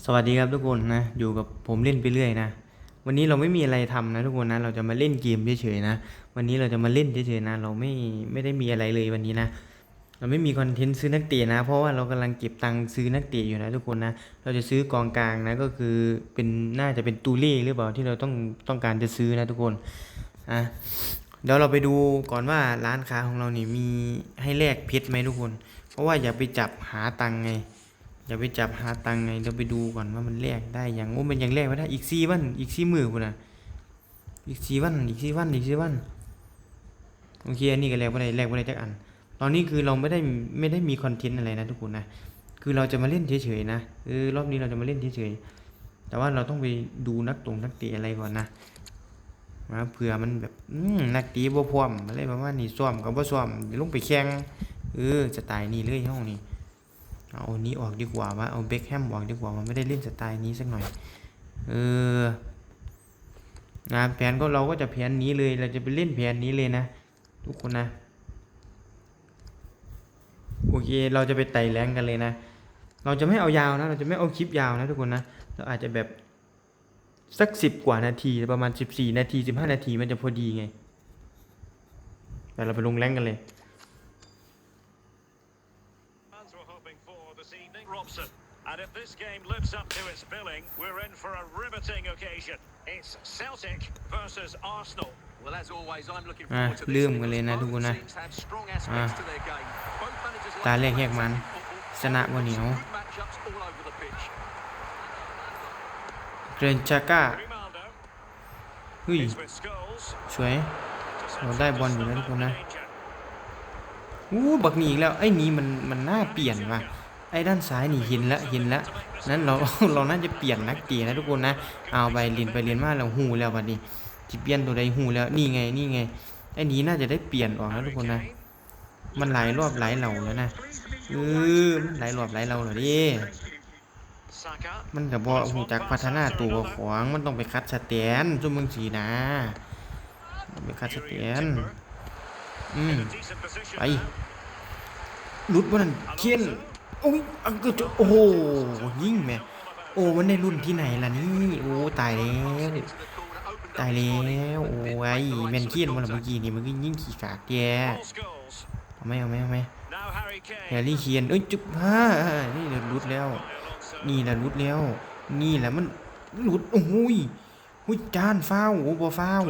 สวัสดีครับทุกคนนะ อยู่กับผมเล่นไปเรื่อยนะ วันนี้เราไม่มีอะไรทำนะทุกคนนะ เราจะมาเล่นเกมเฉยๆนะ วันนี้เราจะมาเล่นเฉยๆนะ เราไม่ ไม่ได้มีอะไรเลยวันนี้นะ เราไม่มีคอนเทนต์ซื้อนักเตะนะ เพราะว่าเรากำลังเก็บตังค์ซื้อนักเตะอยู่นะทุกคนนะ เราจะซื้อกองกลางนะ ก็คือเป็น น่าจะเป็นตูเล่หรือเปล่าที่เราต้อง ต้องการจะซื้อนะทุกคน อ่ะ เดี๋ยวเราไปดูก่อนว่าร้านค้าของเรานี่มีให้แลกเพชรไหมทุกคน เพราะว่าอย่าไปจับหาตังค์ไง อย่าไปจับหาตังค์ไง เดี๋ยวไปดูก่อนว่ามันแลกได้หยัง โอ้ มันยังแลกบ่ได้ อีกสี่วัน อีกสี่มื้อพุ้นน่ะ อีกสี่วัน อีกสี่วัน อีกสี่วัน โอเค อันนี้ก็แลกบ่ได้ แลกบ่ได้จักอัน ตอนนี้คือเราไม่ได้ ไม่ได้มีคอนเทนต์อะไรนะทุกคนนะ คือเราจะมาเล่นเฉยๆนะ เออ รอบนี้เราจะมาเล่นเฉยๆ แต่ว่าเราต้องไปดูนักตงนักเตะอะไรก่อนนะ มา เผื่อมันแบบ อืม นักเตะบ่พร้อม อะไรประมาณนี้ ซ้อมก็บ่ซ้อม ลงไปแข่ง เออ สไตล์นี้เลยเฮานี่ เอาอันนี้ออกดีกว่าวะ เอาเบคแฮมออกดีกว่าวะ ไม่ได้เล่นสไตล์นี้สักหน่อย เออ นะ แผนก็ เราก็จะแผนนี้เลย เราจะไปเล่นแผนนี้เลยนะ ทุกคนนะ โอเค เราจะไปไต่แรงก์กันเลยนะ เราจะไม่เอายาวนะ เราจะไม่เอาคลิปยาวนะทุกคนนะ เราอาจจะแบบสักสิบกว่านาที ประมาณสิบสี่นาที สิบห้านาที มันจะพอดีไง แต่เราไปลงแรงก์กันเลย Fans were hoping for this evening, Robson. And if this game lives up to its billing, we're in for a riveting occasion. It's Celtic versus Arsenal. Well, as always, I'm looking ອ່າ forward to this ເລີ່ມກັນເລີຍນະທຸກຄົນນະ teams have strong ອ່າ aspects to their game. Both managers ຕາແລກແຫກມັນ ຊະນະບໍ່ໜຽວ good matchups all over the pitch. Granit Xhaka. Grimaldo. ເຮີ້ຍ ສວຍ ໂອ້ ໄດ້ບອນຢູ່ນະທຸກຄົນນະ ອູ້ ບັກນີ້ອີກແລ້ວ ໄອ້ນີ້ມັນ ມັນໜ້າປ່ຽນວ່າ ໄອ້ດ້ານຊ້າຍນີ້ເຫັນລະ ເຫັນລະ ນັ້ນເຮົາ ເຮົາໜ້າຈະປ່ຽນນັກເຕະນະທຸກຄົນນະ ເອົາໄປຫຼິ້ນໄປຫຼິ້ນມາແລ້ວ ຮູ້ແລ້ວບັດນີ້ ຊິປ່ຽນໂຕໃດ ຮູ້ແລ້ວ ນີ້ໄງ ນີ້ໄງ ໄອ້ນີ້ໜ້າຈະໄດ້ປ່ຽນອອກນະທຸກຄົນນະ ມັນຫຼາຍລອບຫຼາຍເຫຼົ່າແລ້ວນະ ເອີ ມັນຫຼາຍລອບຫຼາຍເຫຼົ່າແລ້ວເດ້. ມັນກໍບໍ່ຮູ້ຈັກພັດທະນາຕົວຂອງ ມັນຕ້ອງໄປຂັດສະແຕນ ຊຸມຈັ່ງຊີ້ນະ ໄປຂັດສະແຕນ ອືມ ໄປ ຫຼຸດບໍ່ນັ້ນ ຄຽນ ໂອ້ຍ ອັງເກີດ ໂອ້ໂຫ ຍິງແໝ່ ໂອ້ ມັນໄດ້ລຸ້ນທີ່ໄຫນລະນີ້ ໂອ້ ຕາຍແລ້ວ ຕາຍແລ້ວ ໂອ້ຍ ແມ່ນຄຽນບໍ່ລະເມື່ອກີ້ນີ້ ມັນຄືຍິງຂີ້ກາກແທ້ ເອົາໃໝ່ ເອົາໃໝ່ ເອົາໃໝ່ ແຮຣີເຄນ ເອີຍ ຈຶບ ອ່າ ນີ້ລະຫຼຸດແລ້ວ ນີ້ລະຫຼຸດແລ້ວ ນີ້ລະມັນຫຼຸດ ໂອ້ໂຫຍ ຫຸຍ ຈານ ຟາວ ໂອ້ ບໍ່ຟາວ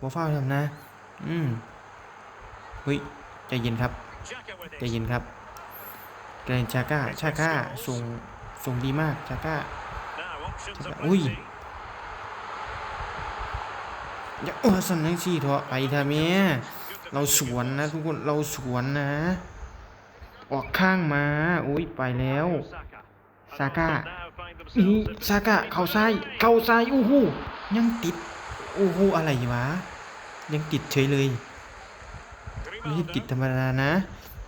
ບໍ່ຟາວຊ້ຳນະ ອືມ ເຮີ້ຍ ໃຈເຢັນຄັບ ໃຈເຢັນຄັບ ແກຣນ ຊາກາ ຊາກາ ສົ່ງ ສົ່ງດີມາກ ຊາກາ ຊາກາ ອຸ້ຍ ຢ່າ ໂອ້ ຊັ້ນຈັ່ງຊີ້ເຖາະ ໄປເຖາະແມ່ ລາວສວນນະທຸກຄົນ ລາວສວນນະ ອອກຂ້າງມາ ໂອ້ຍ ໄປແລ້ວ ຊາກາ ນີ້ ຊາກາ ເຂົ້າຊ້າຍ ເຂົ້າຊ້າຍ ໂອ້ໂຫ ຍັງຕິດ ໂອ້ໂຫ ອະໄລຫວາ ຍັງຕິດເສີຍເລີຍ ບໍ່ໃຫ້ຕິດທຳມະດານະ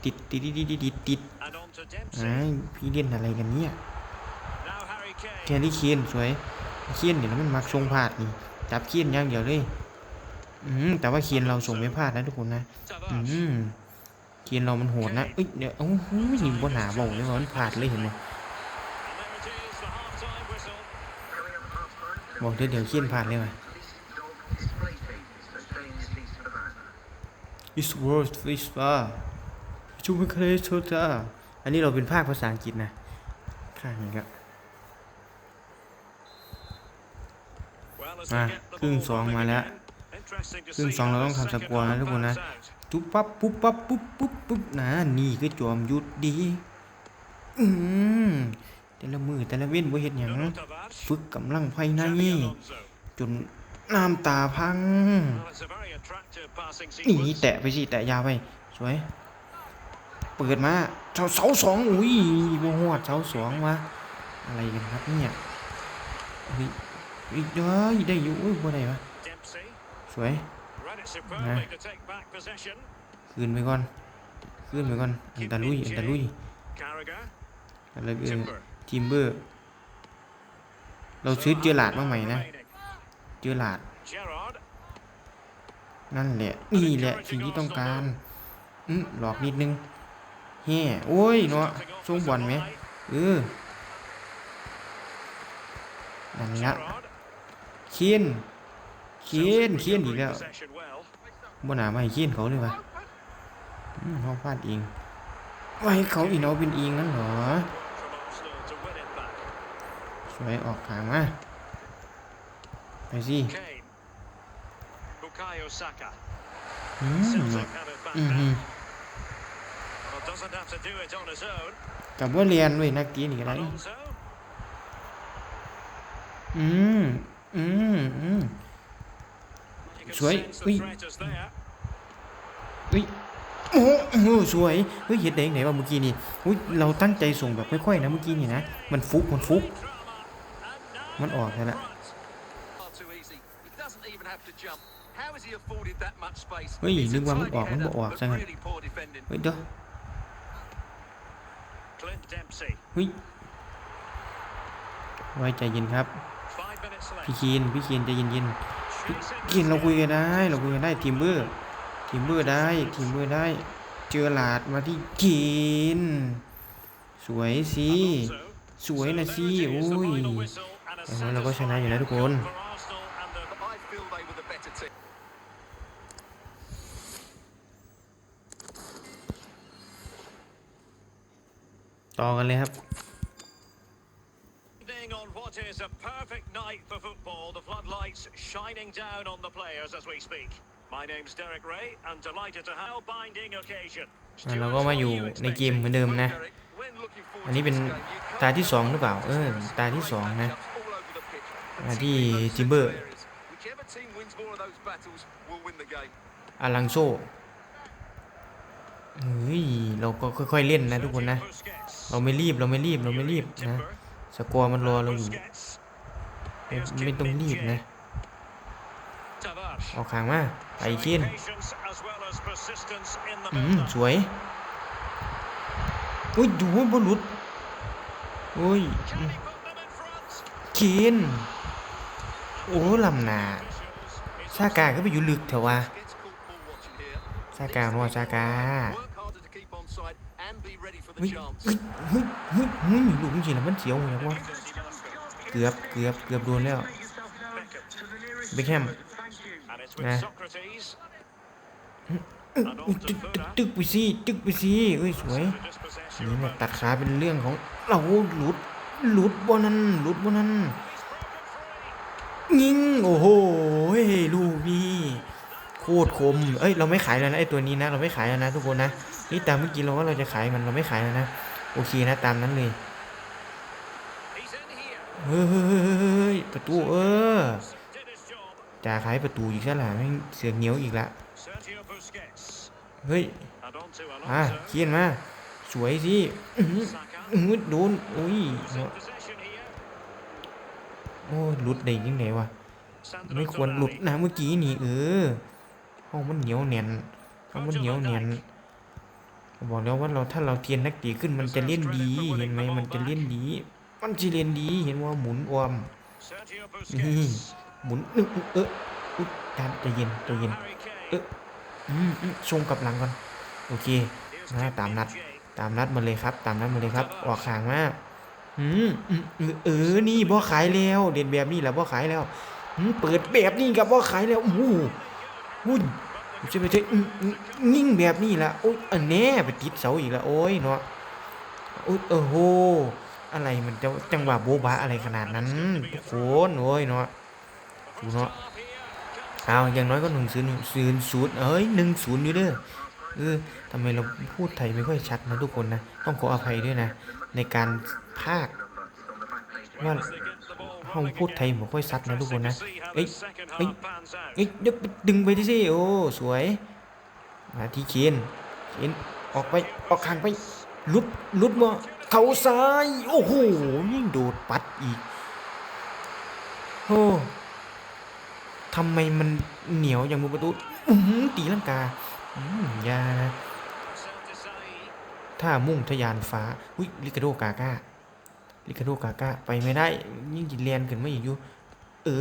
ຕິດ ຕິດ ຕິດ ຕິດ ຕິດ ອ້າຍ ພີ່ຫຼິ້ນອະໄລກັນເນຍ ແຮຣີເຄນ ສວຍ ເຄນນີ້ລະມັນມັກສົ່ງພາດນີ້ ຈັບເຄນຢ່າງດຽວເລີຍ ອືມ ແຕ່ວ່າເຄນລາວສົ່ງໄປພາດນະທຸກຄົນນະ ອືມ ເຄນລາວມັນໂຫດນະ ເອີຍ ດຽວ ໂອ້ໂຫ ນີ້ບໍ່ໜ້າເວົ້າເລີຍວ່າມັນພາດເລີຍ ເຫັນບໍ່ ບອກເທື່ອດຽວເຄນພາດເລີຍວ່າ It's worth this far to be clear to the ອັນນີ້ເຮົາເປັນພາກພາສາອັງກິດນະ ຂ້າງນີ້ກະ ມາ ເຄິ່ງສອງມາແລ້ວ ເຄິ່ງສອງ ເຮົາຕ້ອງທຳສະກອນນະທຸກຄົນນະ ປຸບປັບ ປຸບປັບ ປຸບ ປຸບ ປຸບ ນາ ນີ້ຄືຈອມຍຸດເດ້ ອືມ ແຕ່ລະມື້ແຕ່ລະເວັນບໍ່ເຮັດຫຍັງ ຝຶກກຳລັງພາຍໃນ ຈົນນ້ຳຕາພັງ ນີ້ແຕະໄປຊິ ແຕະຍາວໄປ ສວຍ ເປີດມາ ເສົາ ເສົາສອງ ອຸ້ຍ ບໍ່ຮອດເສົາສອງວ່າ ອະໄລກັນຄັບເນຍ ເຮີ້ຍ ເຮີ້ຍ ເອີຍ ໄດ້ຢູ່ ໂອ້ຍ ບໍ່ໄດ້ວະ ສວຍ ນະ ຄືນໄປກ່ອນ ຄືນໄປກ່ອນ ອັນຕະລຸຍ ອັນຕະລຸຍ ແລ້ວ ເອີ ທີມເບີ ເຮົາຊື້ເຈີລາດມາໃໝ່ນະ ເຈີລາດ ນັ້ນແຫຼະ ນີ້ແຫຼະສິ່ງທີ່ຕ້ອງການ ອື ຫຼອກນິດໜຶ່ງ ແຮ່ ໂອ້ຍເນາະ ສົ່ງບອນແໝ່ ເອີ ນີ້ລະ ເຄນ ເຄນ ເຄນອີກແລ້ວ. ບໍ່ໜ້າມາໃຫ້ເຄນເຂົາເລີຍວະ. ອືມ ເຮົາພາດເອງ ວ່າໃຫ້ເຂົາອີກເນາະ ເປັນເອງນັ້ນເນາະ. ສວຍ ອອກຂ້າງມາ ໄປຊິ. Bukayo Saka. ອືມ Silva gathered back ອືມ now. Well, doesn't have to do it on his own. ກໍບໍ່ແລ່ນເວີຍ ນັກເຕະນີ້ກໍໄດ້. Alonso. ອືມ ອືມ ອືມ You can ສວຍ sense the ອຸ້ຍ threat is there. ອຸ້ຍ ໂອ້ໂຫ ສວຍ. ເຮີ້ຍ ເຮັດໄດ້ຈັ່ງໃດວະເມື່ອກີ້ນີ້? ອຸ້ຍ ເຮົາຕັ້ງໃຈສົ່ງແບບຄ່ອຍໆນະ ເມື່ອກີ້ນີ້ນະ. ມັນຟຸກ ມັນຟຸກ Drama. And now ມັນອອກແລ້ວລະ. Far too easy. He doesn't even have to jump. How has he afforded that much space? ເຮີ້ຍ It's ນຶກວ່າມັນອອກ entirely ມັນບໍ່ອອກ header. ຊະຊັ້ນ. Really poor defending. ເຮີ້ຍ ເດີ Clint Dempsey. ເຮີ້ຍ ໄວ້ໃຈເຢັນຄັບ Five minutes left. ພີ່ເຄນ ພີ່ເຄນ ໃຈເຢັນໆ. Chasing ພີ່ເຄນ ເຮົາຄຸຍກັນໄດ້ ເຮົາຄຸຍກັນໄດ້. ທີມເບີ ທີມເບີໄດ້ ທີມເບີໄດ້. ເຈີລາດ ມາທີ່ເຄນ ສວຍຊິ Alonso. ສວຍນະຊິ. Soon to ໂອ້ຍ the final whistle and a ຢ່າງນ້ອຍເຮົາກໍຊະນະຢູ່ນະທຸກຄົນ. Satisfying outcome for Arsenal and the I feel they were the better team. ຕໍ່ກັນເລີຍຄັບ. Ending on what is a perfect night for football, the floodlights shining down on the players as we speak. My name's Derek Rae and delighted to have a binding occasion. ອ່ະ ເຮົາກໍມາຢູ່ໃນເກມເໝືອນເດີມນະ. ອັນນີ້ເປັນຕາທີສອງຫຼືເປົ່າ? ເອີ ຕາທີສອງນະ ອ່າ ທີ່ທີມເບີ Whichever team wins more of those battles will win the game. ອາລັງໂຊ ເຮີ້ຍ ເຮົາກໍຄ່ອຍໆເຫຼັ້ນນະທຸກຄົນນະ. ເຮົາໄມ່ລີບ ເຮົາໄມ່ລີບ ເຮົາໄມ່ລີບນະ. ສະກໍມັນລໍເຮົາຢູ່ ໄມ່ຕ້ອງລີບນະ. ອອກຂ້າງມາ ໄປເຄນ Patience as well as persistence in the ອືມ build-up. ສວຍ. ໂອ້ຍ ດູ ບໍ່ຫຼຸດ ໂອ້ຍ Can he put them in front? ເຄນ ໂອ້ ລ້ຳໜ້າ. ຊາກາຄືໄປຢູ່ເລິກແທ້ວະ? ຊາກາເນາະ ຊາກາ. ເຮີ້ຍ ເຮີ້ຍ ເຮີ້ຍ ເຮີ້ຍ ລູກນີ້ລະມັນສຽວຫຍັງວະ? ເກືອບ ເກືອບ ເກືອບໂດນແລ້ວ. ເບັກແຮມ ນະ ຕຶກ ຕຶກໄປຊິ ຕຶກໄປຊິ. ເອີຍ ສວຍ ນີ້ແຫຼະ ຕັດຂາເປັນເລື່ອງຂອງເຮົາ. ຫຼຸດ ຫຼຸດບໍ່ນັ້ນ ຫຼຸດບໍ່ນັ້ນ ຍິງ. ໂອ້ໂຫ ລູກນີ້ ໂຄດຄົມ. ເອີຍ ເຮົາໄມ່ຂາຍແລ້ວນະ ໄອ້ຕົວນີ້ນະ ເຮົາໄມ່ຂາຍແລ້ວນະທຸກຄົນນະ. ນີ້ຕາມເມື່ອກີ້ເຮົາວ່າເຮົາຈະຂາຍມັນ ເຮົາໄມ່ຂາຍແລ້ວນະ. ໂອເຄນະ ຕາມນັ້ນເລີຍ. ເຮີ້ຍ ປະຕູ ເອີ ຈາຂາຍປະຕູອີກຊະລະ ແມ່ງເສືອໜຽວອີກລະ. ເຮີ້ຍ ອ່າ ຄຽນມາ ສວຍຊິ. ອື ໂດນ ໂອ້ຍ ເນາະ ໂອ້ຍ ຫຼຸດໄດ້ຈັ່ງໃດວະ? ໄມ່ຄວນຫຼຸດນະເມື່ອກີ້ນີ້. ເອີ ເຮົາມັນໜຽວແໜ້ນ ເຮົາມັນໜຽວແໜ້ນ. ບອກແລ້ວວ່າເຮົາ ຖ້າເຮົາທຽນນັກເຕະຂຶ້ນ ມັນຈະຫຼິ້ນດີ ເຫັນໄໝ? ມັນຈະຫຼິ້ນດີ ມັນຊິຫຼິ້ນດີ ເຫັນບໍ່? ໝູນອ້ອມ ນີ້ ໝູນ ອຶ ອຶ ອຶ ອຸຍ ໃຈເຢັນ ໃຈເຢັນ ເອີ ອືມ ອືມ ສົ່ງກັບຫຼັງກ່ອນ. ໂອເຄ ມາ ຕາມນັດ ຕາມນັດມາເລີຍຄັບ ຕາມນັດມາເລີຍຄັບ. ອອກຂ້າງມາ ອືມ ອືມ ເອີ ເອີ ນີ້ບໍ່ຂາຍແລ້ວ ເຫຼັ້ນແບບນີ້ລະບໍ່ຂາຍແລ້ວ. ອືມ ເປີດແບບນີ້ກໍບໍ່ຂາຍແລ້ວ. ໂອ້ໂຫ ຫຸ້ຍ ຊິໄປເທ ອືມ ຍິງແບບນີ້ລະ ໂອ້ຍ ອັນແນ່ ໄປຕິດເສົາອີກລະ ໂອ້ຍເນາະ. ໂອ້ຍ ໂອ້ໂຫ ອະໄລມັນຈະ ຈັງຫວະໂບະບະອະໄລຂະໜາດນັ້ນ ທຸກຄົນ ໂອ້ຍເນາະ ເນາະ. ອ້າວ ຢ່າງໜ້ອຍກໍໜຶ່ງສູນ ສູນ ເອີຍ ໜຶ່ງສູນຢູ່ເດີ. ເອີ ທຳໄມເຮົາພູດໄທໄມ່ຄ່ອຍຊັດນະທຸກຄົນນະ ຕ້ອງຂໍອະໄພດ້ວຍນະ ໃນການພາກ ວ່າເຮົາພູດໄທບໍ່ຄ່ອຍຊັດນະທຸກຄົນນະ. ເອີຍ ເອີຍ ເອີຍ ດຶງໄປຕິຊິ ໂອ້ ສວຍ. ມາທີ່ເຄນ ເຄນ ອອກໄປ ອອກຂ້າງໄປ ຫຼຸດ ຫຼຸດມາ ເຂົ້າຊ້າຍ ໂອ້ໂຫ ຍິງໂດດປັດອີກ. ໂອ້ ທຳໄມມັນໜຽວຈັ່ງ ປະຕູ ອືມ ຕີລັງກາ ອືມ ຢ່ານະ ຖ້າມຸ່ງທະຍານຟ້າ. ອຸ້ຍ ລິກາໂດ ກາກາ ລິກາໂດ ກາກາ ໄປໄມ່ໄດ້ ຍັງຊິແລ່ນຂຶ້ນມາອີກຢູ່. ເອີ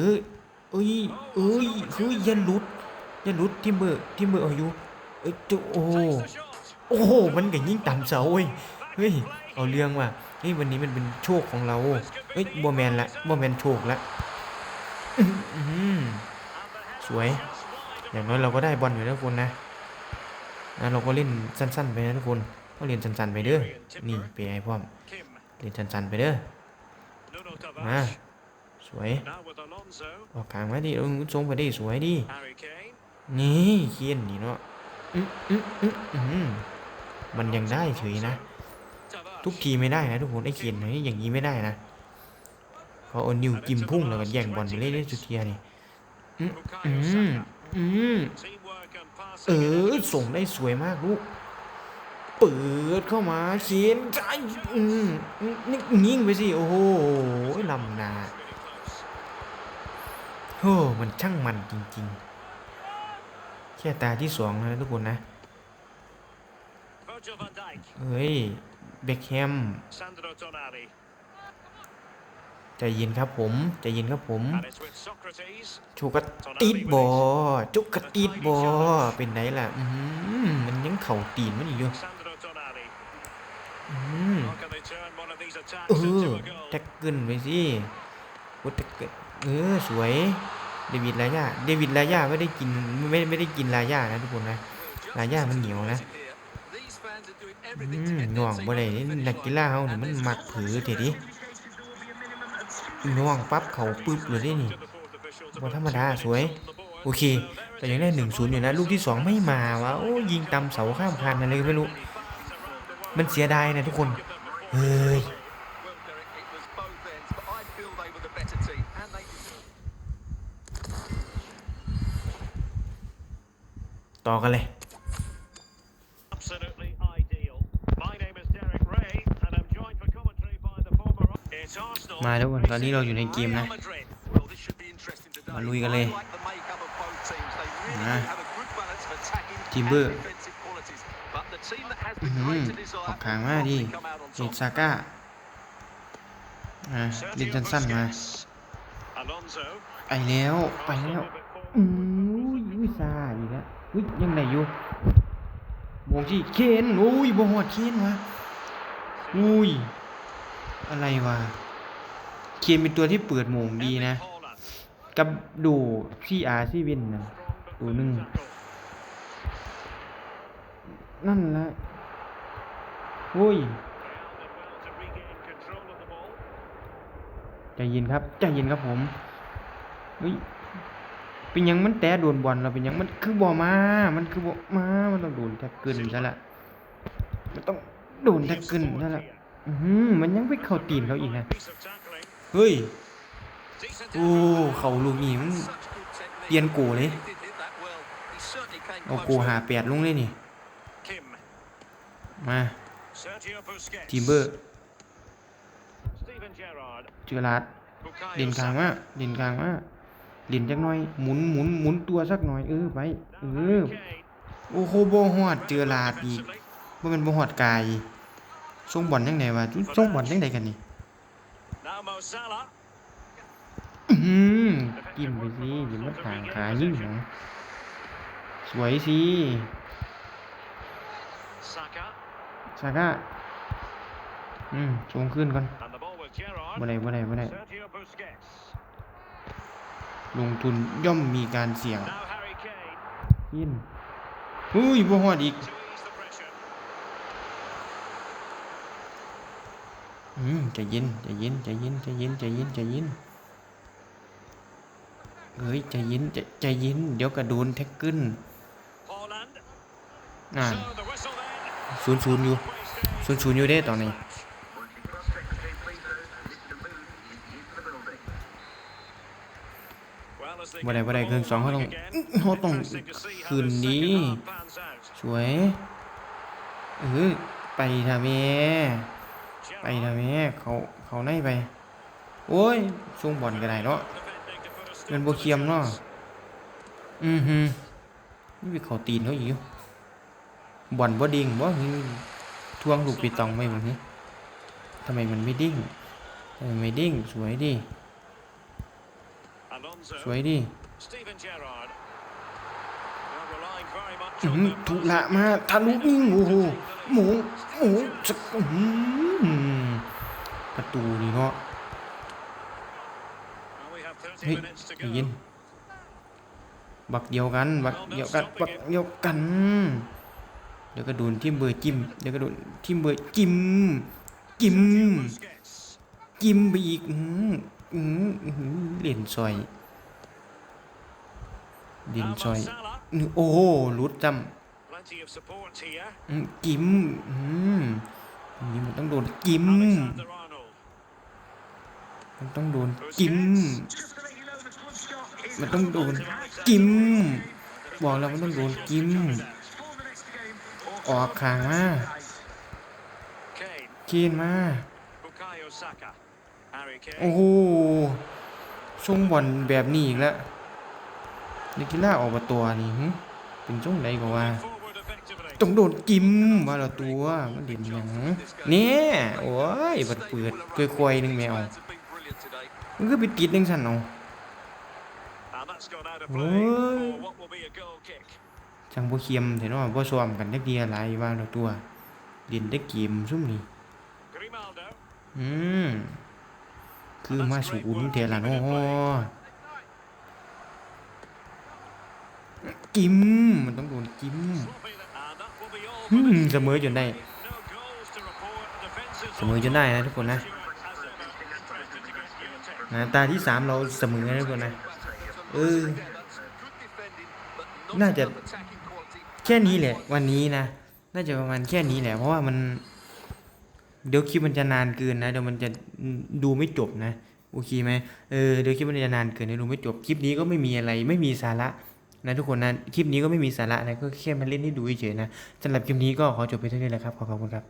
ເອີຍ ເອີຍ ເຮີ້ຍ ຢ່າຫຼຸດ ຢ່າຫຼຸດ ທີມເບີ ທີມເບີເອົາຢູ່. ເອີຍ ໂອ້ ໂອ້ໂຫ ມັນກໍຍິງຕາມເສົາເວີຍ. ເຮີ້ຍ ເອົາເລື່ອງວ່າ ເຮີ້ຍ ວັນນີ້ມັນເປັນໂຊກຂອງເຮົາ. ເອີຍ ບໍ່ແມ່ນລະ ບໍ່ແມ່ນໂຊກລະ. ອືມ ສວຍ. ຢ່າງໜ້ອຍເຮົາກໍໄດ້ບອນຢູ່ນະທຸກຄົນນະ. ນະ ເຮົາກໍຫຼິ້ນສັ້ນໆໄປນະທຸກຄົນ. ເຮົາຫຼິ້ນສັ້ນໆໄປເດີ. ນີ້ ເປໃຫ້ພ້ອມ. ຫຼິ້ນສັ້ນໆໄປເດີ. ມາ. ສວຍ. ອອກກາງມາດິ. ເອີ ສົ່ງໄປດິ. ສວຍດິ. ນີ້ ເຄນນີ້ເນາະ. ອື ອື ອື ອື ມັນຍັງໄດ້ເສຍນະ. ທຸກທີໄມ່ໄດ້ນະທຸກຄົນ. ໄອ້ເຄນນີ້ຢ່າງນີ້ໄມ່ໄດ້ນະ. ເຂົາເອົານິ້ວຈິ້ມພຸ້ງ ແລ້ວກໍແຍ່ງບອນໄປເລີຍເດ້ ສຸດເທື່ອນີ້. ອື ອື ອື ເອີ ສົ່ງໄດ້ສວຍມາກລູກ. ເປີດເຂົ້າມາ ເຄນ ໃສ່ ອື ຍິງໄປຊິ. ໂອ້ໂຫ ລ້ຳໜ້າ. ໂອ້ ມັນຊ່າງມັນຈິງໆ. ແຄ່ຕາທີສອງແລ້ວນະທຸກຄົນນະ. ເອີຍ ເບັກແຮມ. ໃຈເຢັນຄັບຜົມ ໃຈເຢັນຄັບຜົມ. ໂຊກະຕິດບໍ່ ໂຊກະຕິດບໍ່ ເປັນໃດລະ? ອື ມັນຍັງເຂົ້າຕີນມັນຢູ່. ອື ເອີ ແທັກເກິນໄປຊິ ກົດແທັກເກິນ. ເອີ ສວຍ. ເດວິດ ລາຢາ ເດວິດ ລາຢາ ໄມ່ໄດ້ກິນ ໄມ່ ໄມ່ໄດ້ກິນລາຢານະທຸກຄົນນະ. ລາຢາມັນໜຽວນະ. ອືມ ຍ້ອງບໍ່ໄດ້ເດ້ ນັກກິລາເຮົານີ້ມັນມັກເຜີແທ້ເດ້. ຍ້ອງປັບເຂົ້າປຶບໂລດເດ້ນີ້ ບໍ່ທຳມະດາ. ສວຍ. ໂອເຄ ກໍຍັງໄດ້ໜຶ່ງສູນຢູ່ນະ. ລູກທີສອງໄມ່ມາວ່າ ໂອ້ ຍິງຕຳເສົາຂ້າມຄານ ອະໄລກໍໄມ່ຮູ້. ມັນເສຍດາຍນະທຸກຄົນ. ເຮີ້ຍ ຕໍ່ກັນເລີຍ. ມາທຸກຄົນ ຕອນນີ້ເຮົາຢູ່ໃນເກມນະ ມາລຸຍກັນເລີຍ. ມາ ທີມເບີ ອື ອອກຂ້າງມາດີ ເຮັດຊາກາ ອ່າ ຫຼິ້ນສັ້ນໆມາ. ໄປແລ້ວ ໄປແລ້ວ. ອື ອຸ້ຍ ຊາອີກແລ້ວ. ອຸ້ຍ ຍັງໄດ້ຢູ່ ໂມງຊິ ເຄນ. ໂອ້ຍ ບໍ່ຮອດເຄນຫວາ. ອຸ້ຍ ອະໄລຫວາ. ເຄນເປັນຕົວທີ່ເປີດໂມງດີນະ ກັບດູ ຊີອາ ຊີວິນນະ ໂຕໜຶ່ງ. ນັ້ນລະ ໂອ້ຍ ໃຈເຢັນຄັບ ໃຈເຢັນຄັບຜົມ. ເຮີ້ຍ ເປັນຫຍັງມັນແຕະໂດນບອນແລ້ວ ເປັນຫຍັງມັນຄືບໍ່ມາ ມັນຄືບໍ່ມາ. ມັນຕ້ອງໂດນແທັກເກີນຊະລະ ມັນຕ້ອງໂດນແທັກເກີນຊະລະ. ອື ມັນຍັງໄປເຂົ້າຕີນເຂົາອີກນະ. ເຮີ້ຍ ໂອ້ ເຂົ້າລູກນີ້ມັນປ່ຽນໂກເລີຍ ເອົາໂກຫ້າແປດລົງເລີຍນີ້. ມາ ທີມເບີ ເຈີລາດ ເຫຼັ້ນຂ້າງມາ ເຫຼັ້ນຂ້າງມາ ເຫຼັ້ນຈັກໜ່ອຍ ໝູນ ໝູນ ໝູນຕົວສັກໜ່ອຍ ເອີ ໄປ ເອີ. ໂອ້ໂຫ ບໍ່ຮອດ ເຈີລາດອີກ ບໍ່ແມ່ນບໍ່ຮອດກາຍ. ສົ່ງບອນຈັ່ງໃດວະ ສົ່ງບອນຈັ່ງໃດກັນນີ້? ອື້ຫື ກິນໄປຊິ ຢ່າມາທາງຂາຍິງຫຍັງ. ສວຍຊິ ຊາກາ ອືມ ສົ່ງຄືນກ່ອນ. ບໍ່ໄດ້ ບໍ່ໄດ້ ບໍ່ໄດ້. ລົງທຶນຍ່ອມມີການສ່ຽງ. ເຄນ ເຮີ້ຍ ບໍ່ຮອດອີກ. ອືມ ໃຈເຢັນ ໃຈເຢັນ ໃຈເຢັນ ໃຈເຢັນ ໃຈເຢັນ ໃຈເຢັນ. ເອີຍ ໃຈເຢັນ ໃຈ ໃຈເຢັນ ດຽວກໍໂດນແທັກເກິນ. ອ່າ ສູນສູນຢູ່ ສູນສູນຢູ່ເດ້ຕອນນີ້. ບໍ່ໄດ້ ບໍ່ໄດ້ ເຄິ່ງສອງ ເຮົາຕ້ອງ ເຮົາຕ້ອງຂຶ້ນດີ. ສວຍ ເອີ ໄປທ່າແມ່ ໄປທ່າແມ່ ເຂົ້າ ເຂົ້າໃນໄປ. ໂອ້ຍ ສົ່ງບອນກໍໄດ້ເນາະ ແມ່ນບໍ່ຄຽມເນາະ. ອືຫື ນີ້ໄປເຂົ້າຕີນເຂົາອີກຢູ່. ບອນບໍ່ເດ້ງບໍ່? ຖ່ວງລູກເປຕອງໄວ້ບໍ່? ທຳໄມມັນໄມ່ເດ້ງ? ທຳໄມໄມ່ເດ້ງ? ສວຍເດ້ ສວຍເດ້. ອື ທຸລະມາ ທະລຸຍິງ ໂອ້ໂຫ ໂມງ ໂມງ ອື ປະຕູນີ້ເນາະ. ເຮີ້ຍ ໃຈເຢັນ ບັກດຽວກັນ ບັກດຽວກັນ ບັກດຽວກັນ. ດຽວກະໂດນທີມເບີຈິ້ມ ດຽວກະໂດນທີມເບີຈິ້ມ ຈິ້ມ ຈິ້ມໄປອີກ. ອື ອື ອື ຫຼິ້ນຊ່ອຍ ຫຼິ້ນຊ່ອຍ. ໂອ້ໂຫ ຫຼຸດຊ້ຳ. ອື ຈິ້ມ ອື ນີ້ມັນຕ້ອງໂດນຈິ້ມ ມັນຕ້ອງໂດນຈິ້ມ ມັນຕ້ອງໂດນຈິ້ມ ບອກແລ້ວມັນຕ້ອງໂດນຈິ້ມ. ອອກຂ້າງມາ ເຄນມາ. ໂອ້ໂຫ ຊົງບອນແບບນີ້ອີກແລ້ວ ນັກກິລາ ອບຕ ນີ້ ຫື ເປັນຈັ່ງໃດກໍວ່າ ຕ້ອງໂດນຈິ້ມວ່າລະຕົວະ ມັນເຫຼັ້ນຫຍັງແນ່. ໂອ້ຍ ບັດເປີດຄ່ອຍໆໜຶ່ງແມວ ມັນຄືໄປຕິດຈັ່ງຊັ້ນເອົາ. ໂອ້ຍ ຊ່າງບໍ່ເຂັ້ມແທ້ເນາະ ບໍ່ຊ້ອມກັນຈັກເທື່ອຫຼາຍວ່າລະຕົວະ ຫຼິ້ນແຕ່ເກມຊຸມນີ້. ອືມ ຄືມາສູນແທ້ລະເນາະ ຈິ້ມ ມັນຕ້ອງໂດນຈິ້ມ. ອືມ ສະເໝີຈົນໄດ້ ສະເໝີຈົນໄດ້ນະທຸກຄົນນະ ນະ ຕາທີສາມເຮົາສະເໝີນະທຸກຄົນນະ. ເອີ ໜ້າຈະແຄ່ນີ້ແຫຼະ ວັນນີ້ນະ ໜ້າຈະປະມານແຄ່ນີ້ແຫຼະ ເພາະວ່າມັນ เดี๋ยวคลิปมันจะนานเกินนะ เดี๋ยวมันจะดูไม่จบนะ โอเคไหม? เออ เดี๋ยวคลิปมันจะนานเกิน เดี๋ยวดูไม่จบ คลิปนี้ก็ไม่มีอะไร ไม่มีสาระนะทุกคนนะ คลิปนี้ก็ไม่มีสาระนะ ก็แค่มาเล่นให้ดูเฉยๆนะ สำหรับคลิปนี้ก็ขอจบเพียงเท่านี้แหละครับ ขอขอบคุณครับ.